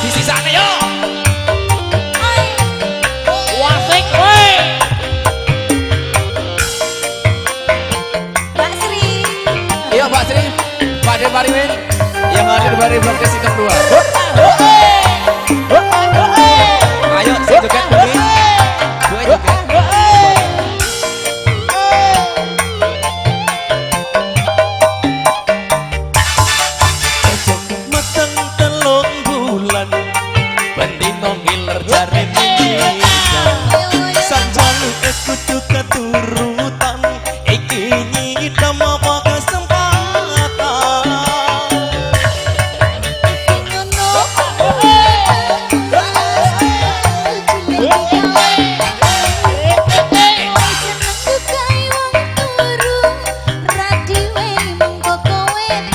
Disisane yo. Wasik kowe. Mbak Sri. Iya Mbak Sri, Pak De Pariwin yang hadir dari Blok D Sitem 2. Ayo si joget pergi. Dua joget. Meteng 3 bulan bendino ngiler jare sak jaluke kudu keturutan iki nyidam apa kesempatan. Ngono.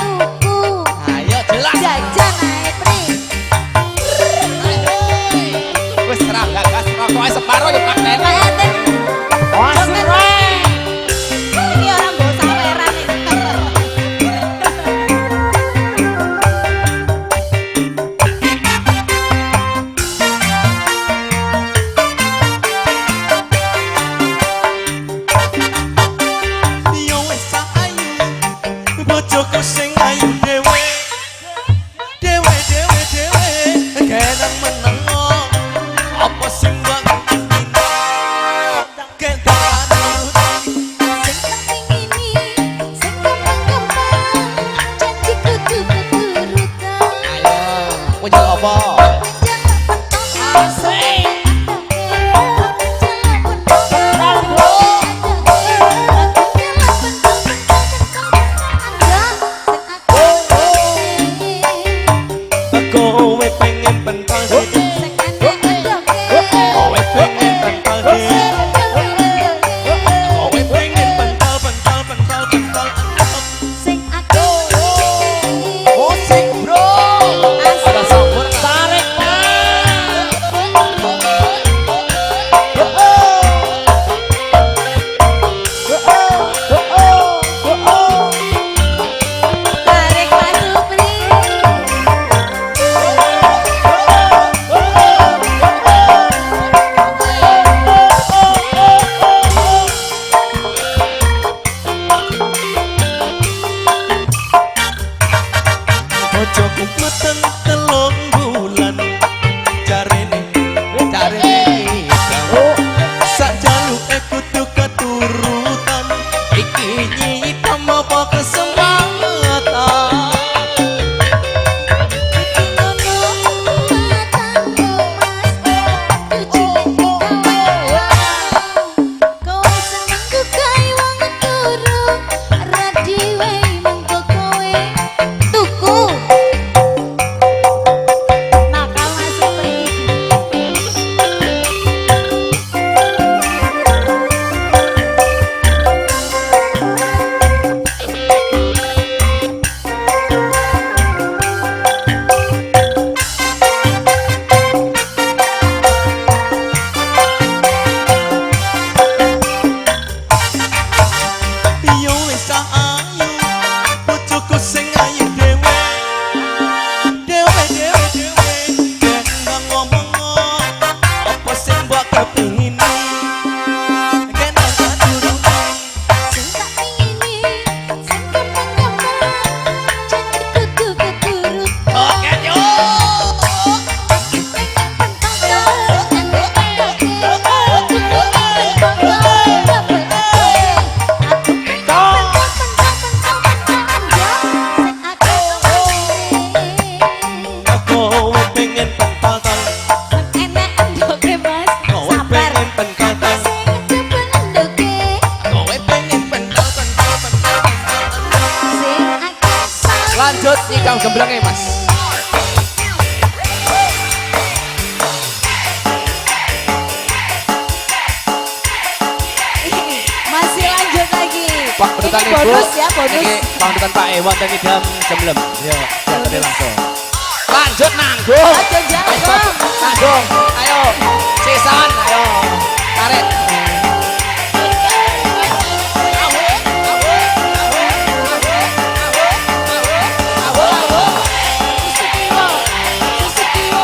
Ayo jelas. Jajan ae pri. Wis ra gagas rokoke separo yo paten. Paten. Wasik kowe. Iki ora mbok saweran iki. Yo wis ayu bojoku sing ayu dhewe dhewe dhewe dhewe kenang meneng apa sing mbok ketan. Sing tak pingini, sing gampang-gampang, janji kudu keturutan. Ayo, kowe njaluk apa? Asik. Kowe pengen pental, kowe pengen pental, kowe pengen pental pental pental pental. Musik, Bro. Ada sambur. Tarik Pak. Tarik Mas Supri. Bojoku meteng 3 bulan jarene Jarene. Sak jaluke kudu keturutan iki nyidam apa kesempatan. Iki ngono matamu Mas, cilik dikawan. Kowe seneng gawe wong turu, ra diwehi mengko kowe tuku. Nakal Mas Supri. Yo wis ayu bojoku sing ayu dhewe dhewe dhewe dhewe kendang ngomong apa sing mbok kepingini kendang keturutan. Sing tak pingini, sing gampang-gampang, janji kudu keturutan. Oke, yo. Aku pengen pentol, enek endoke. Aku pengen pentol, double oke. Aku pengen pentol, pentol, pentol, pentol, yo. Sing akeh Kowe pengen pental tal. Sing enek endoke Mas, Kowe sabar. pengen pental tal. Sing double endoke, Kowe pengen pental pental pental pental. sing akeh saus. Lanjut nyidam gemblenge, Mas. Masih lanjut lagi. Pak pendutan Ini Ibu. bonus ya, bonus. Iki pandutan Pak Ewan dan idam gemblem. Yo, diaturi langsung. Lanjut nanggung. Lanjut, nanggung. Nanggung. Ayo. Sisan, ayo. Tarik. Susu kiwa. Susu kiwa.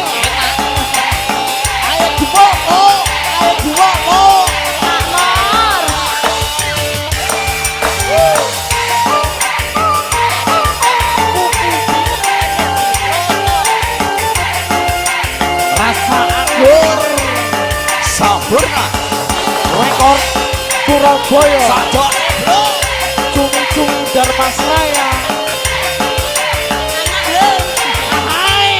Leburna. Rekor Surabaya. Sadok bro. Cumi-cumi Dharmasraya. Hai.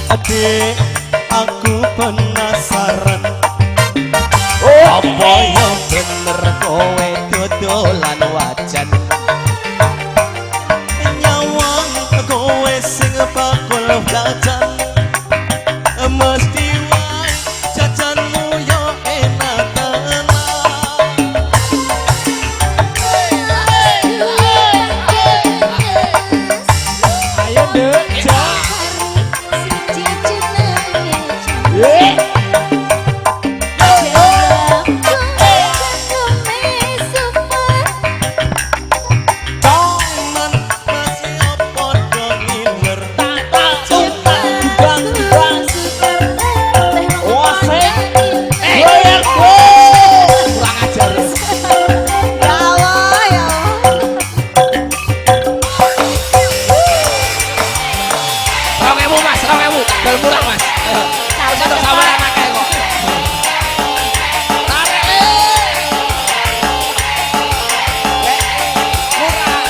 Adik, aku penasaran. Oh, Apa yang bener kowe dodolan wajan? Nyawang kowe sing bakul jajan. Mesti wae jajanmu yo enak tenan. Ayo Nduk. Ja. Eh. Tenan masih padha ngiler. Bang bang. Wasik. Goyang bro. Kurang ajar. Ya Allah, ya Allah. 2000 Mas, 2000. Dol murah Mas. Wis entuk saweran akeh kok. Tarik. Murah.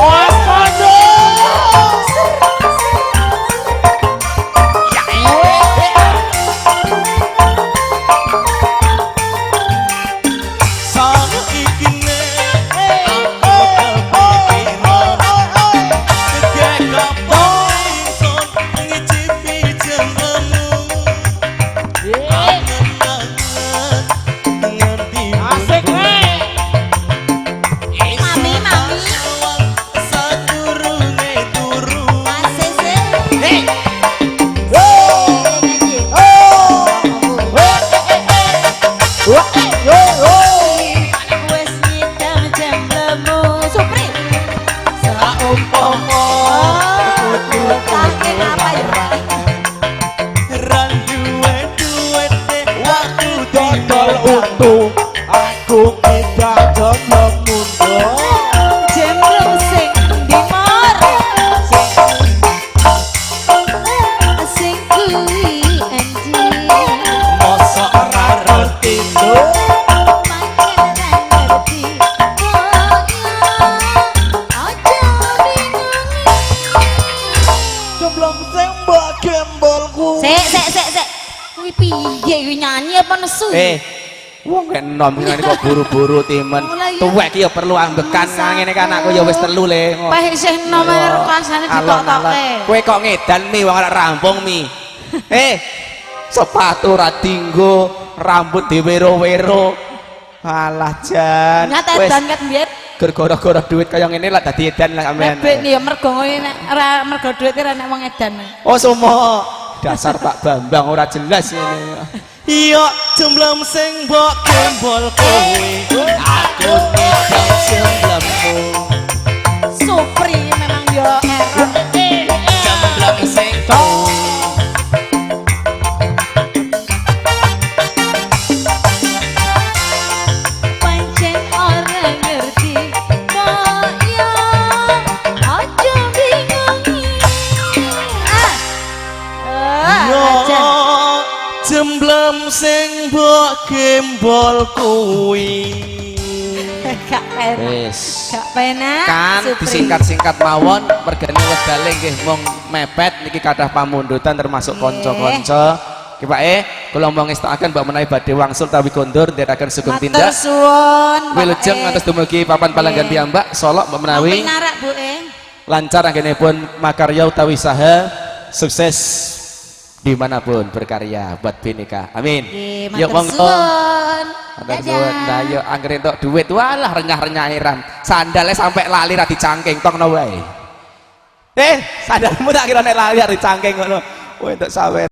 Apa Nduk? Saiki ne aku kepikiran. Gek apa ingsun ngicipi jememu. Angen-angen ngerti Asik rek. Mami, mami. Sadurunge turu. Mas Sese. Eh, Wah, yo yo. Wes nyidam jemblemu. Supri. saumpama Oh, kaget apa ya? Ra duwe duwete aku Dodol untu. Aku tidak dodol mundur. Jemblem sing ndi mor? Sing kuwi endi? Mosok ora Ngerti Nduk. Pancen ra ngerti kok ya aja bingungi. Jemblem sing mbok gembolku. Sik sik sik sik. Kuwi piye kuwi nyanyi apa nesu? Eh, wong kek enom ngene kok buru-buru timen. Lah iya. Tuwek ki ya perlu ambekan Masa ngene kan anakku ya wis telu le. Pah isih enom rasane Alon-alon. ditotoke. Kowe kok ngedan mi wong ora rampung mi. Eh, sepatu ora dinggo, rambut diwero-wero. Alah jan. Nyata Wis edan ket mbiyen. ger gara-gara duit kaya ngene lah dadi edan lah sampean. Nek ya mergo ngono nek ora mergo duit ora nek wong edan. Oh sumo. Dasar Pak Bambang ora jelas ini. Iya jemblem sing mbok gembol kowe. Aku tidak jemblemmu. Supri memang yo error. Jemblem sing kowe. Pancen ora ngerti kok ya aja bingungi. Ah. Ah, Yo aja. jemblem sing mbok gembol kuwi. Gak penak. Wis. Gak penak. Kan Supri. disingkat-singkat mawon mergane wedale nggih mung mepet niki kathah pamundutan termasuk kanca-kanca. Nggih Pak kula mong ngestakaken mbok menawi badhe wangsul tawi kondur ndherekaken sugeng Matur tindak. suwun. Pak Wilujeng E. ngantos dumugi papan palanggan Nggih. piyambak Solok mbok menawi Pinarak Bu E. lancar anggenipun makarya utawi saha sukses dimanapun berkarya buat Bhinneka. Amin. Nggih, Yuk matur monggo. suwun. Matur suwun. Lah yo anggere entuk duit walah renyah-renyah ram. Sandale sampai lali ra dicangking tongno wae. Eh, sandalmu tak kira nek lali ra dicangking ngono. Kowe entuk sawer.